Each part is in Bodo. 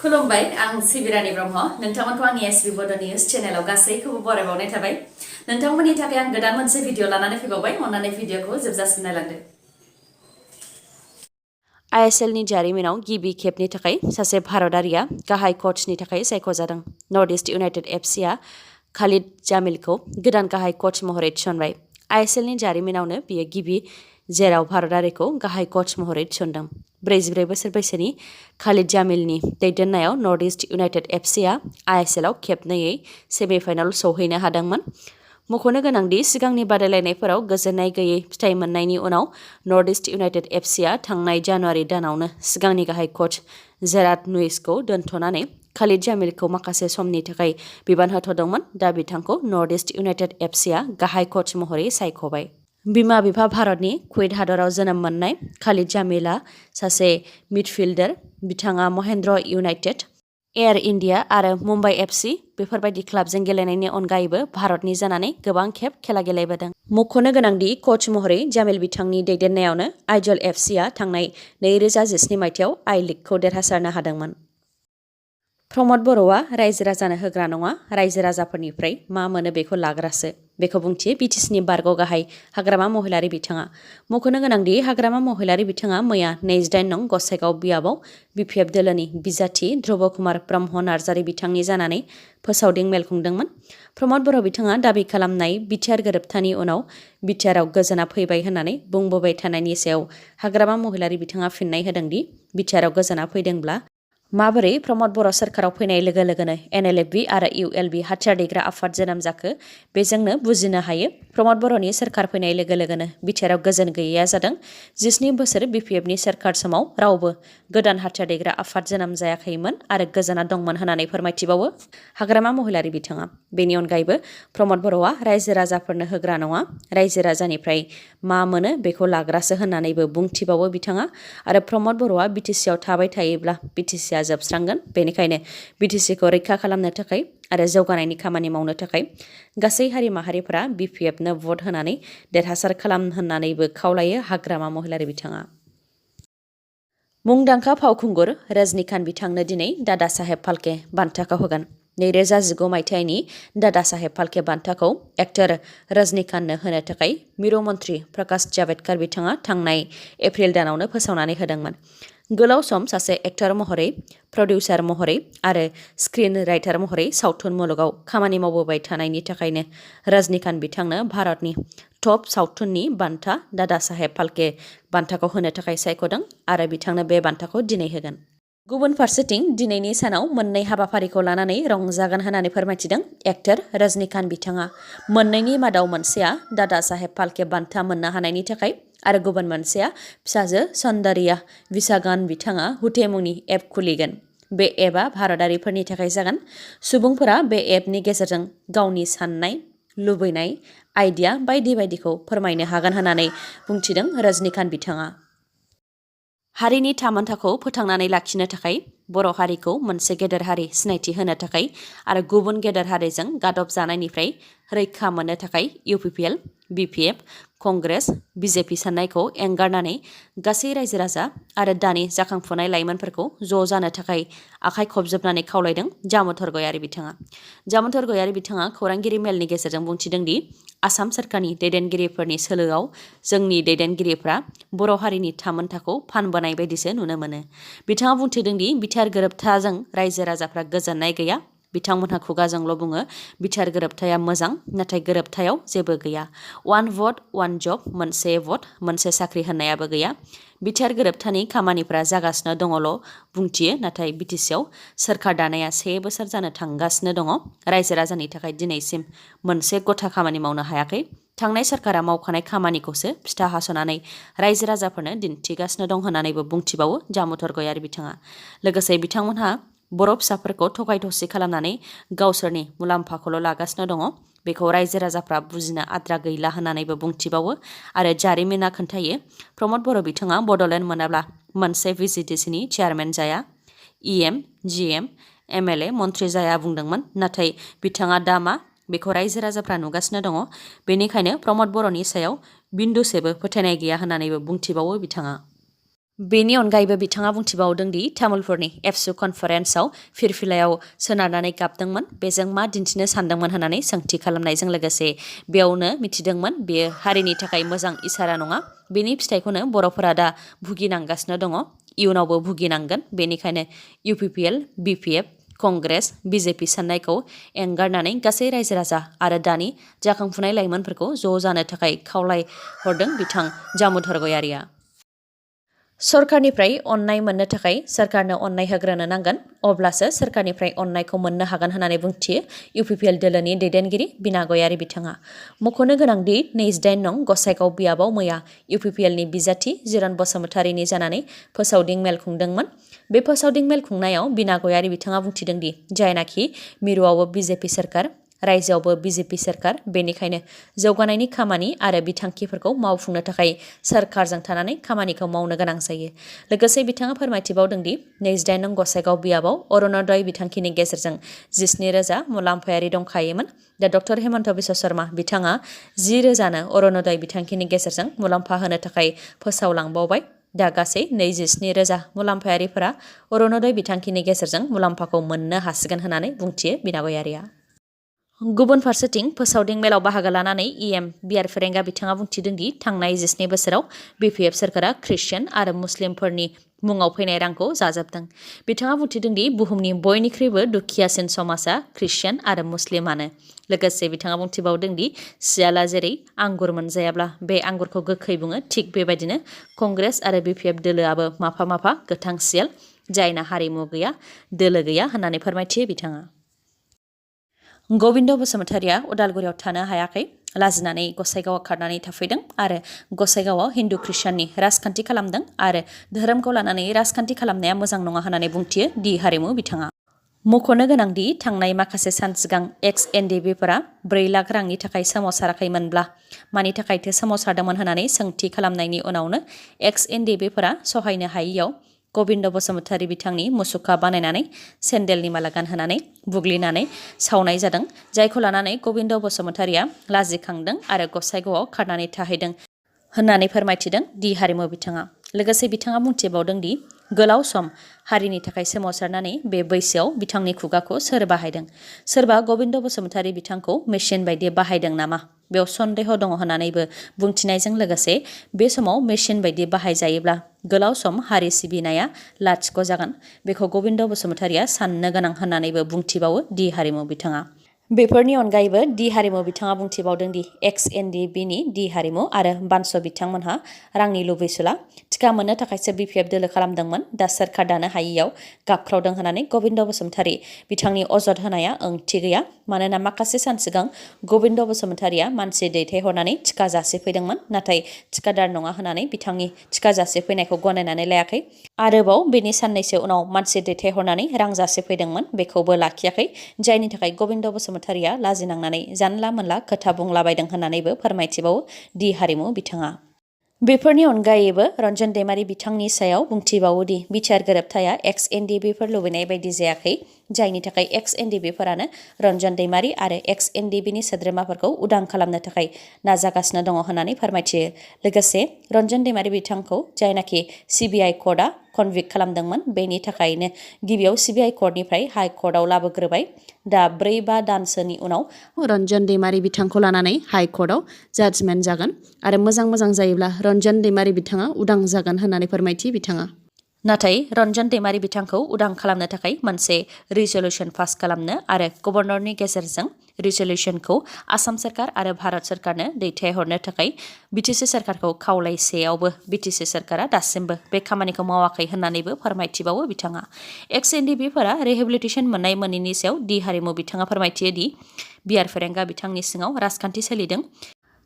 खुलुमबाय आं सिबिरानि ब्रह्म नोंथांमोनखौ आंनि sbbodonews चेनेलाव गासैखौबो बरायबावनाय थाबाय नोंथांमोननि थाखाय आं गोदान मोनसे भिडिअ लानानै फैबावबाय अन्नानै भिडिअखौ जोबजासिम नायलांदो ISL नि जारिमिनाव गिबि खेबनि थाखाय सासे भारतारिया गाहाय कचनि थाखाय सायख'जादों नर्थ इस्ट इउनाइटेड FC आ खालिद जामिलखौ गोदान गाहाय कच महरै थिसनबाय ISL नि जारिमिनावनो बियो गिबि जेराव भारतारिखौ गाहाय कच महरै थिसनदों 44 बोसोर बैसोनि खालिद जामिलनि दैदेननायाव नर्थ इस्ट इउनाइटेड FC आ ISL आव खेबनैयै सेमिफाइनाल सौहैनो हादोंमोन मख'नो गोनांदि सिगांनि बादायलायनायफोराव गोजोननाय गैयै फिथाइ मोननायनि उनाव नर्थ इस्ट इउनाइटेड FC आ थांनाय जानुवारि दानावनो सिगांनि गाहाय कच जेराड नुइसखौ दोनथ'नानै खालिद जामिलखौ माखासे समनि थाखाय बिबान होथ'दोंमोन दा बिथांखौ नर्थ इस्ट इउनाइटेड FC आ गाहाय कच महरै सायख'बाय बिमा बिफा भारतनि कुवेत हादराव जोनोम मोननाय खालिद जामिलआ सासे मिडफिल्डार बिथाङा महेन्द्र इउनाइटेड एयार इन्डिया आरो मुम्बाइ FC बेफोरबायदि क्लाबजों गेलेनायनि अनगायैबो भारतनि जानानै गोबां खेब खेला गेलेबोदों मख'नो गोनांदि कच महरै जामिल बिथांनि दैदेननायावनो आइजल FC आ थांनाय 2017 मायथाइयाव आइ लीगखौ देरहासारनो हादोंमोन प्रमद बर'आ रायजो राजानो होग्रा नङा रायजो राजाफोरनिफ्राय मा मोनो बेखौ लाग्रासो बेखौ बुंथियो BTCनि बारग' गाहाय हाग्रामा महिलारि बिथाङा मख'नो गोनांदि हाग्रामा महिलारि बिथाङा मैया 28 नं गसाइगाव बियाबाव BPF दोलोनि बिजाथि ध्रुब कुमार ब्रह्म नार्जारि बिथांनि जानानै फोसावदिं मेल खुंदोंमोन प्रमद बर' बिथाङा दाबि खालामनाय बिटिआर गोरोबथानि उनाव बिटिआरआव गोजोना फैबाय होननानै बुंबोबाय थानायनि सायाव हाग्रामा महिलारि बिथाङा फिननाय होदोंदि बिटिआरआव गोजोना फैदोंब्ला माबोरै प्रमद बर' सोरखाराव फैनाय लोगो लोगोनो NLFB आरो ULB हाथियार दैग्रा आफाद जोनोम जाखो बेजोंनो बुजिनो हायो प्रमद बर'नि सोरखार फैनाय लोगो लोगोनो बिटिआरआव गोजोन गैयैया जादों 17 बोसोर BPFनि सोरखार समाव रावबो गोदान हाथियार दैग्रा आफाद जोनोम जायाखैमोन आरो गोजोना दंमोन होननानै फोरमायथिबावो हाग्रामा महिलारि बिथाङा बेनि अनगायैबो प्रमद बर'आ रायजो राजाफोरनो होग्रा नङा रायजो राजानिफ्राय मा मोनो बेखौ लाग्रासो होननानैबो बुंथिबावो बिथाङा आरो प्रमद बर'आ BTCआव थाबाय थायोब्ला BTC जोबस्रांगोन बेनिखायनो BTCखौ रैखा खालामनो थाखाय आरो जौगानायनि खामानि मावनो थाखाय गासै हारि माहारिफोरा BPFनो भट होनानै देरहासार खालाम होननानैबो खावलायो हाग्रामा महिलारि बिथाङा मुंदांखा फावखुंगुर रजनीकान्त बिथांनो दिनै दादा साहेब फाल्के बान्थाखौ होगोन 2019 मायथाइनि दादा साहेब फाल्के बान्थाखौ एक्टर रजनीकान्तनो होनो थाखाय मिरु मन्त्रि प्रकाश जावडेकर बिथाङा थांनाय एप्रिल दानावनो फोसावनानै होदोंमोन गोलाव सम सासे एक्टर महरै प्रडिउसार महरै आरो स्क्रिन राइटार महरै सावथुन मुलुगाव खामानि मावबोबाय थानायनि थाखायनो रजनीकान्त बिथांनो भारतनि टप सावथुननि बान्था दादा साहेब फाल्के बान्थाखौ होनो थाखाय सायख'दों आरो बिथांनो बे बान्थाखौ दिनै होगोन गुबुन फारसेथिं दिनैनि सानाव मोननै हाबाफारिखौ लानानै रंजागोन होननानै फोरमायथिदों एक्टर रजनीकान्त बिथाङा मोननैनि मादाव मोनसेया दादा साहेब फाल्के बान्था मोननो हानायनि थाखाय आरो गुबुन मोनसेया फिसाजो सौन्दर्या विसागान बिथाङा हुटे मुंनि एप खुलिगोन बे एपआ भारतारिफोरनि थाखाय जागोन सुबुंफोरा बे एपनि गेजेरजों गावनि साननाय लुबैनाय आइडिया बायदि बायदिखौ फोरमायनो हागोन होननानै बुंथिदों रजनीकान्त बिथाङा हारिनि थामोनथाखौ फोथांनानै लाखिनो थाखाय बर' हारिखौ मोनसे गेदेर हारि सिनायथि होनो थाखाय आरो गुबुन गेदेर हारिजों गादब जानायनिफ्राय रैखा मोननो थाखाय UPPL BPF कंग्रेस BJP साननायखौ एंगारनानै गासै रायजो राजा आरो दानि जाखांफुनाय लाइमोनफोरखौ ज' जानो थाखाय आखाइ खबजोबनानै खावलायदों जामुथर गयारि बिथाङा जामुथर गयारि बिथाङा खौरांगिरि मेलनि गेजेरजों बुंथिदोंदि आसाम सोरखारनि दैदेनगिरिफोरनि सोलोआव जोंनि दैदेनगिरिफ्रा बर' हारिनि थामोनथाखौ फानबोनाय बायदिसो नुनो मोनो बिथाङा बुंथिदोंदि बिटिआर गोरोबथाजों रायजो राजाफ्रा गोजोननाय गैया बिथांमोनहा खुगाजोंल' बुङो बिटिआर गोरोबथाया मोजां नाथाय गोरोबथायाव जेबो गैया वान भट वान जब मोनसे भट मोनसे साख्रि होननायाबो गैया बिटिआर गोरोबथानि खामानिफ्रा जागासिनो दङल' बुंथियो नाथाय BTCआव सोरखार दानाया 1 बोसोर जानो थांगासिनो दङ रायजो राजानि थाखाय दिनैसिम मोनसे गथा खामानि मावनो हायाखै थांनाय सोरखारा मावखानाय खामानिखौसो फिथा हास'नानै रायजो राजाफोरनो दिन्थिगासिनो दं होननानैबो बुंथिबावो जामुथर गयारि बिथाङा लोगोसे बिथांमोनहा बर' फिसाफोरखौ थगाय थसि खालामनानै गावसोरनि मुलाम्फाखौल' लागासिनो दङ बेखौ रायजो राजाफ्रा बुजिनो आद्रा गैला होननानैबो बुंथिबावो आरो जारिमिना खोन्थायो प्रमद बर' बिथाङा बड'लेण्ड मोनाब्ला मोनसे VGTCनि चेयारमेन जाया EM GM MLA मन्थ्रि जाया बुंदोंमोन नाथाय बिथाङा दा मा बेखौ रायजो राजाफ्रा नुगासिनो दङ बेनिखायनो प्रमद बर'नि सायाव बिन्दुसेबो फोथायनाय गैया होननानैबो बुंथिबावो बिथाङा बेनि अनगायैबो बिथाङा बुंथिबावदों दि तामुलपुरनि एबसु कनफारेन्सआव फिरफिलायाव सोनारनानै गाबदोंमोन बेजों मा दिन्थिनो सानदोंमोन होननानै सोंथि खालामनायजों लोगोसे बेयावनो मिथिदोंमोन बेयो हारिनि थाखाय मोजां इसारा नङा बेनि फिथाइखौनो बर'फोरा दा भुगिनांगासिनो दङ इयुनावबो भुगिनांगोन बेनिखायनो UPPL BPF कंग्रेस BJP साननायखौ एंगारनानै गासै रायजो राजा आरो दानि जाखांफुनाय लाइमोनफोरखौ ज' जानो थाखाय खावलायहरदों बिथां दामोदर गयारिया। सरकारनिफ्राय अननाय मोननो थाखाय सरकारनो अननाय होग्रोनो नांगोन अब्लासो सरकारनिफ्राय अननायखौ मोननो हागोन होननानै बुंथियो UPPL दोलोनि दैदेनगिरि बिना गयारि बिथाङा। मख'नो गोनांदि 28 नं गसाइगाव बियाबाव मैया UPPLनि बिजाथि जिरन बसुमतारीनि जानानै फोसावदिं मेल खुंदोंमोन। बे फोसावदिं मेल खुंनायाव बिना गयारि बिथाङा बुंथिदोंदि जायनाखि मिरुआवबो BJP सरकार रायजोआवबो BJP सरकार बेनिखायनो जौगानायनि खामानि आरो बिथांखिफोरखौ मावफुंनो थाखाय सरकारजों थानानै खामानिखौ मावनो गोनां जायो। लोगोसे बिथाङा फोरमायथिबावदोंदि 28 नं गसाइगाव बियाबाव अरुणोदय बिथांखिनि गेजेरजों 17,000 मुलाम्फायारि दंखायोमोन। दा डक्टर हेमन्त बिश्व शर्मा बिथाङा 10,000नो अरुणोदय बिथांखिनि गेजेरजों मुलाम्फा होनो थाखाय फोसावलांबावबाय। दा गासै 27,000 मुलाम्फायारिफोरा अरुणोदय बिथांखिनि गेजेरजों मुलाम्फाखौ मोननो हासिगोन होननानै बुंथियो बिना गयारिया। गुबुन फारसेथिं फोसावदिं मेलाव बाहागो लानानै EM बिआर फेरेंगा बिथाङा बुंथिदोंदि थांनाय 17 बोसोराव BPF सरकारा ख्रिस्टियान आरो मुस्लिमफोरनि मुङाव फैनाय रांखौ जाजोबदों। बिथाङा बुंथिदोंदि बुहुमनि बयनिख्रुइबो दुखियासिन समाजा ख्रिस्टियान आरो मुस्लिमानो। लोगोसे बिथाङा बुंथिबावदोंदि सियाला जेरै आंगुर मोनजायाब्ला बे आंगुरखौ गोखै बुङो थिग बेबायदिनो कंग्रेस आरो BPF दोलोआबो माफा माफा गोथां सियाल जायना हारिमु गैया दोलो गैया होननानै फोरमायथियो बिथाङा। गबिन्द बसुमतारीया उदालगुरियाव थानो हायाखै लाजिनानै गसाइगावआव खारनानै थाफैदों आरो गसाइगावआव हिन्दु ख्रिस्टियाननि राजखान्थि खालामदों आरो धोरोमखौ लानानै राजखान्थि खालामनाया मोजां नङा होननानै बुंथियो दि हारिमु बिथाङा। मख'नो गोनांदि थांनाय माखासे सान सिगां ex-NDBफोरा 4 लाख रांनि थाखाय सोमावसाराखैमोनब्ला मानि थाखायथो सोमावसारदोंमोन होननानै सोंथि खालामनायनि उनावनो ex-NDBफोरा सहायनो हायियाव गबिन्द बसुमतारी बिथांनि मुसुखा बानायनानै सेन्देलनि माला गानहोनानै बुग्लिनानै सावनाय जादों जायखौ लानानै गबिन्द बसुमतारीया लाजिखांदों आरो गसाइगावआव खारनानै थाहैदों होननानै फोरमायथिदों दि हारिमु बिथाङा। लोगोसे बिथाङा बुंथिबावदों दि गोलाव सम हारिनि थाखाय सोमावसारनानै बे बैसोआव बिथांनि खुगाखौ सोर बाहायदों सोरबा गबिन्द बसुमतारी बिथांखौ मेसिन बायदि बाहायदों नामा बेयाव सन्देह दङ होननानैबो बुंथिनायजों लोगोसे बे समाव मेसिन बायदि बाहायजायोब्ला गोलाव सम हारि सिबिनाया लाथिख' जागोन बेखौ गबिन्द बसुमतारीया साननो गोनां होननानैबो बुंथिबावो दि हारिमु बिथाङा। बेफोरनि अनगायैबो दि हारिमु बिथाङा बुंथिबावदों दि ex-NDBनि दि हारिमु आरो बानस बिथांमोनहा रांनि लुबैसुला टिका मोननो थाखायसो BPF दोलो खालामदोंमोन दा सोरखार दानो हायियाव गाबख्रावदों होननानै गबिन्द बसुमतारी बिथांनि अजद होनाया ओंथि गैया मानोना माखासे सान सिगां गबिन्द बसुमतारीया मानसि दैथायहरनानै टिका जासिफैदोंमोन नाथाय टिकादार नङा होननानै बिथांनि टिका जासिफैनायखौ गनायनानै लायाखै आरोबाव बेनि साननैसो उनाव मानसि दैथायहरनानै रां जासिफैदोंमोन बेखौबो लाखियाखै जायनि थाखाय गबिन्द बसुमतारीया लाजिनांनानै जानला मोनला खोथा बुंलाबायदों होननानैबो फोरमायथिबावो दि हारिमु बिथाङा। बेफोरनि अनगायैबो रन्जन दैमारि बिथांनि सायाव बुंथिबावोदि बिटिआर गोरोबथाया ex-NDBफोर लुबैनाय बायदि जायाखै जायनि थाखाय ex-NDBफोरानो रन्जन दैमारि आरो ex-NDBनि सोद्रोमाफोरखौ उदां खालामनो थाखाय नाजागासिनो दङ होननानै फोरमायथियो। लोगोसे रन्जन दैमारि बिथांखौ जायनाखि CBI कर्टआ कनभिक्ट खालामदोंमोन बेनि थाखायनो गिबियाव CBI कर्टनिफ्राय हाइ कर्टआव लाबोग्रोबाय दा 4-5 दानसोनि उनाव रन्जन दैमारि बिथांखौ लानानै हाइ कर्टआव जाजमेन्ट जागोन आरो मोजां जायोब्ला रन्जन दैमारि बिथाङा उदां जागोन होननानै फोरमायथियो बिथाङा। नाथाय रन्जन दैमारि बिथांखौ उदां खालामनो थाखाय मोनसे रिजल्युसन पास खालामनो आरो गभर्नरनि गेजेरजों रिजल्युसनखौ आसाम सरकार आरो भारत सरकारनो दैथायहरनो थाखाय BTC सरकारखौ खावलायसेयावबो BTC सरकारा दासिमबो बे खामानिखौ मावाखै होननानैबो फोरमायथिबावो बिथाङा। ex-NDBफोरा रिहेबिलिटेसन मोननाय मोनैनि सायाव दि हारिमु बिथाङा फोरमायथियो दि बिआर फेरेंगा बिथांनि सिङाव राजखान्थि सोलिदों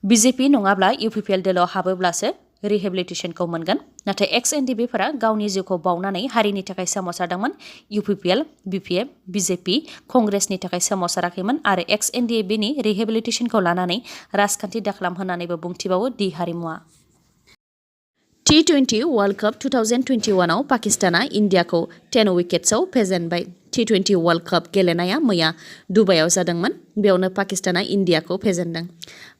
BJP नङाब्ला UPPL दोलोआव हाबोब्लासो रिहेबिलिटेसनखौ मोनगोन नाथाय ex-NDBफोरा गावनि जिउखौ बावनानै हारिनि थाखाय सोमावसारदोंमोन UPPL BPF BJP कंग्रेसनि थाखाय सोमावसाराखैमोन आरो ex-NDBनि रिहेबिलिटेसनखौ लानानै राजखान्थि दाखालाम होननानैबो बुंथिबावो दि हारिमुआ। T20 वर्ल्ड कप 2021आव पाकिस्ताना इन्डियाखौ 10 विकेट्सआव फेजेनबाय। T20 वर्ल्ड कप गेलेनाया मैया दुबाइआव जादोंमोन। बेयावनो पाकिस्ताना इन्डियाखौ फेजेनदों।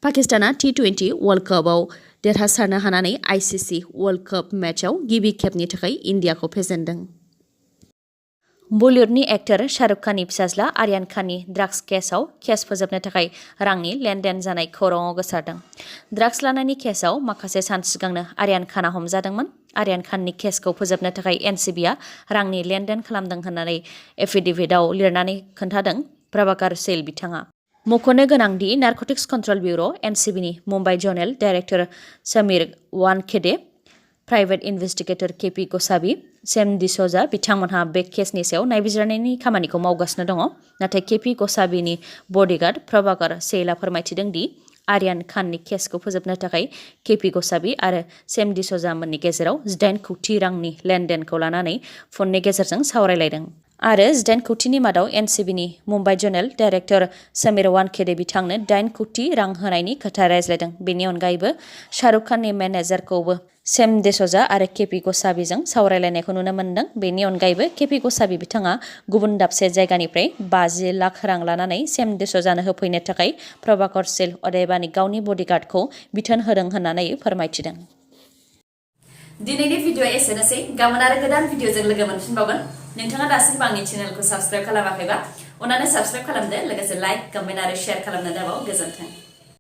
पाकिस्ताना T20 वर्ल्ड कपआव देरहासारनो हानानै ICC वर्ल्ड कप मेचआव गिबि खेबनि थाखाय इन्डियाखौ फेजेनदों। बलिउडनि एक्टर शाहरुख खाननि फिसाज्ला आर्यान खाननि ड्राग्स केसआव केस फोजोबनो थाखाय रांनि लेनदेन जानाय खौराङाव गोसारदों। ड्राग्स लानायनि केसआव माखासे सान सिगांनो आर्यान खानआ हमजादोंमोन। आर्यान खाननि केसखौ फोजोबनो थाखाय NCBआ रांनि लेनदेन खालामदों होननानै एफिडेभिटआव लिरनानै खोन्थादों प्रभाकर सैल बिथाङा। मख'नो गोनांदि नारकटिक्स कन्ट्रल ब्यूरो NCBनि Mumbai zonal director Sameer Wankhede, private investigator KP Gosavi, Sam D'Souza बिथांमोनहा बे केसनि सायाव नायबिजिरनायनि खामानिखौ मावगासिनो दङ। नाथाय KP गसाबीनि बडीगार्ड प्रभाकर सैलआ फोरमायथिदों दि आर्यान खाननि केसखौ फोजोबनो थाखाय KP गसाबी आरो सेम डिस'जा मोननि गेजेराव 18 कौटि रांनि लेनदेनखौ लानानै फननि गेजेरजों सावरायलायदों। आरो 18 कौटिनि मादाव NCBनि मुम्बाइ जनेल डाइरेक्टर समीर वानखेडे बिथांनो 8 कौटि रां होनायनि खोथा रायज्लायदों। बेनि अनगायैबो शाहरुख खाननि मेनेजारखौबो सेम डिस'जा आरो KP गसाबीजों सावरायलायनायखौ नुनो मोन्दों। बेनि अनगायैबो KP गसाबी बिथाङा गुबुन दाबसे जायगानिफ्राय 50 लाख रां लानानै सेम डिस'जानो होफैनो थाखाय प्रभाकर सैल अदेबानि गावनि बडीगार्डखौ बिथोन होदों होननानै फोरमायथिदों। दिनैनि भिडिअ'आ एसेनोसै। गाबोन आरो गोदान भिडिअ'जों लोगो मोनफिनबावगोन। नोंथाङा दासिमबो आंनि चेनेलखौ साबस्क्राइब खालामाखैबा अन्नानै साबस्क्राइब खालामदो। लोगोसे लाइक, कमेन्ट आरो शेयार खालामनो दाबाव। गोजोन्थों।